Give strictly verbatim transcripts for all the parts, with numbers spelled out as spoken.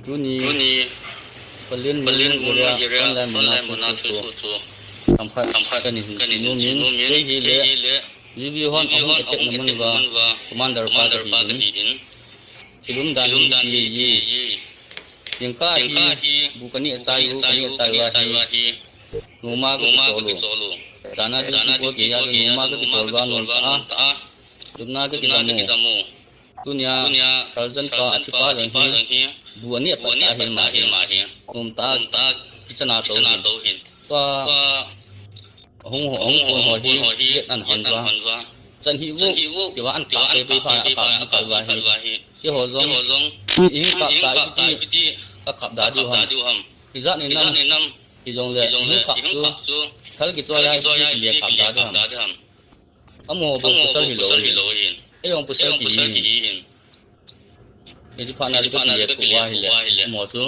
Tuni, Pallel, Pallel Munnu area, frontline muna thusoh chu themkhat kahin hin chih nomin, kei hile, V V hon ahung attack na mun uva, commander pa kahin. Thil umdan hi, hi, hi. Jingkah hi, bu kaneh chai u, kaneh chai uva hi, nom a kakichol u. Jana duty bol kei a, nom a kakichol uva, nom tah a lupna kakidam u. Tunia, sergeant pa, athi pa jong hi, bu aneh a pat ahi ma hi. Nom tah a kichan a tou hin. Tua, ahung ho, ahung ho hi, gate ana hon uva. Chan hih vo, tia ana kap pei pei pha, akap, akap uva hi. Keiho jong, ihung kap ta ipiti, kakap da diu ham. Ijat ni nam, hijongle, ihung kap chu, thal kichoi a ipiti kile kap da diu ham. Amaho bou pasal hilou ahin. Eijong pasal kihi hin. Hiche phatna chu kakile thuh uva ahile, amaho chu,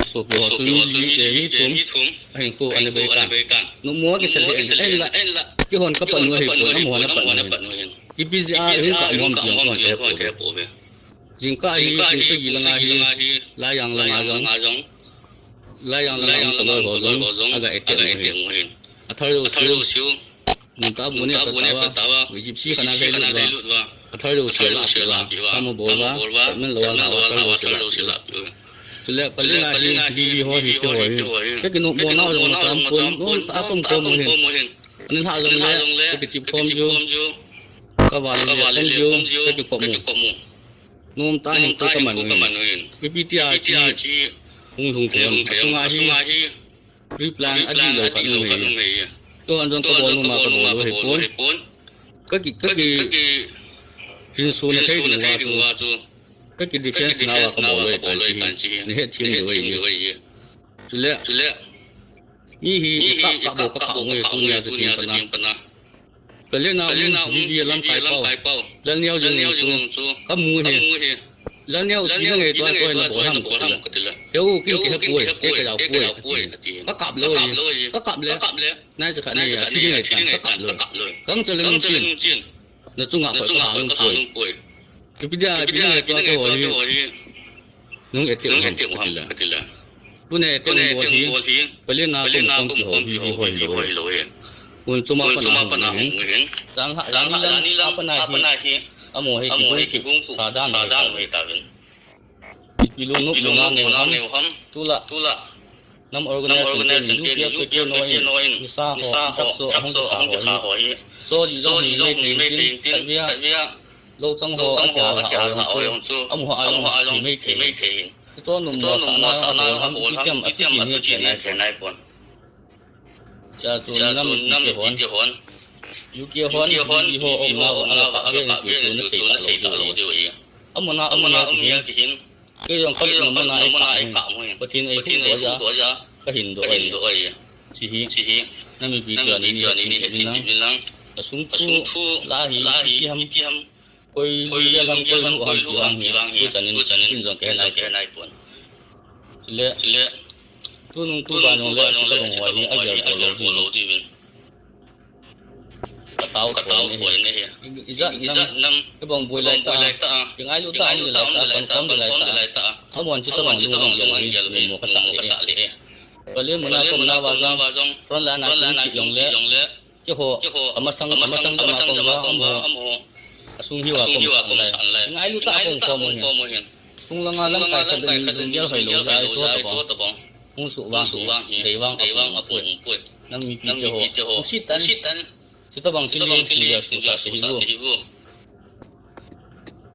sopi ho chu mi li te mi thum, ahinkho ana bei tan. Nom a kisel hi en, en la, keihon kapan u ahipon, amahon apan u hin. Ipi jeh a ihung kap u ham ti jong kahe pouve. Jingkah hi, kum sagi langa hi, Laijang langa jong, Laijang langa hung kaloi ho jong, aga attack u hin. Athal jouseu, nom tah a bu aneh a pat uva, Gypsy khat ana lhailut uva, athal jouse alahpeh uva, kam abol uva, statement lou a, athal jouse alahpeh uva. Chule Pallel a hi, V V ho hi, keiho hi, kakinom mona jong macham pon, nom tah a kaum khom u hin. Ani lhah jongle, kakichep khom jiu, kaval le khom jiu, kakikhom u. Nom tah a hinkho kaman u hin. Ipi tia chi hung lhung thei ham. Asunga hi pre-plan adihlou khat um ahi. Keiho jong kabol nom a kabol u ahipon. Kaki, kaki hinsona thei diu va chu, kaki defense na uva kabol u ahitan chi hi nahet them diu ahi. Chule, mi hi kakap bou kakap u ahi tunia chu tin pana. Pallel a um V V lamkai pau, Lalneo jing chu kamu hi. Lalneo, ina ngaito a koi nabol ham katile, heu, ken kahe poi, kei kajao poi, kati. Kakap lou ahi, kakap le, nai cha khat nei a thi ding ahitan, kakap lou. Kangcha le nungchen, nachunga koi kahal um poi. Ipi dia, ipi dia, tua keiho hi nung attack u ham katile. Tuna attack nung bol hi, Pallel a kum khompi ho hi, hi ho hilou ahi. Mun chom a pat a hung u hin. Jan lha, jan lha, jan lha a pat a hi, amaho hi kibung, kibung sa dan u ahi tauvin. Ipi lungnop lungna neiu ham, tulai nam organization te ni U P F te noi in, nisa ho, drugs ho ahung kikha ho hi, so ji jong hi mei thei in tin, khatvei a lou chang ho akihal lha u jong chu, amaho a jong hi mei thei in. Hiche nom mosahna jong abol ham, ipi ham, athuchin hi khenai pon. Chua chu nam mipite hon, U K hon, V V ho umna uva aga kap uvin ti chu nasei talou diu ahi. Amun a um ngel kihin, kei jong kalupna mun a eikap mu hin. Pathen eihuhdoh jeh a kahin doh ahi. Hiche hi nam mipite hon neihethem uvin lang. Asung thu la hi, ipi ham, koi lunggel ham, koi luh ham ti vang hi, tuchan in ken jong kahe naipon. Chule, tunung tuban jong le, chutobang ho hi agel bol lou diuvin katao thoi in ahi. Ijat nam, ibang boi lai ta, ingailut tah a um le lai ta, pankhom le lai ta, amahon chutobang lung agel hi mo kasah leh e. Pallel mun a kaumna uva jong, frontline a kichep jongle, keiho, amasang, amasang jama kaum uva, amaho asung hiuva kaum sah lai. Ingailut tah a kaum khom u hin. Sung langa lamkai khat le ni lunggel hoilou jeh a iso tabang hung suh vang hi, dei vang apung poi. Nam mipite ho, hung sit tan. Chutobang thil hi lunggel suhsah te hih u.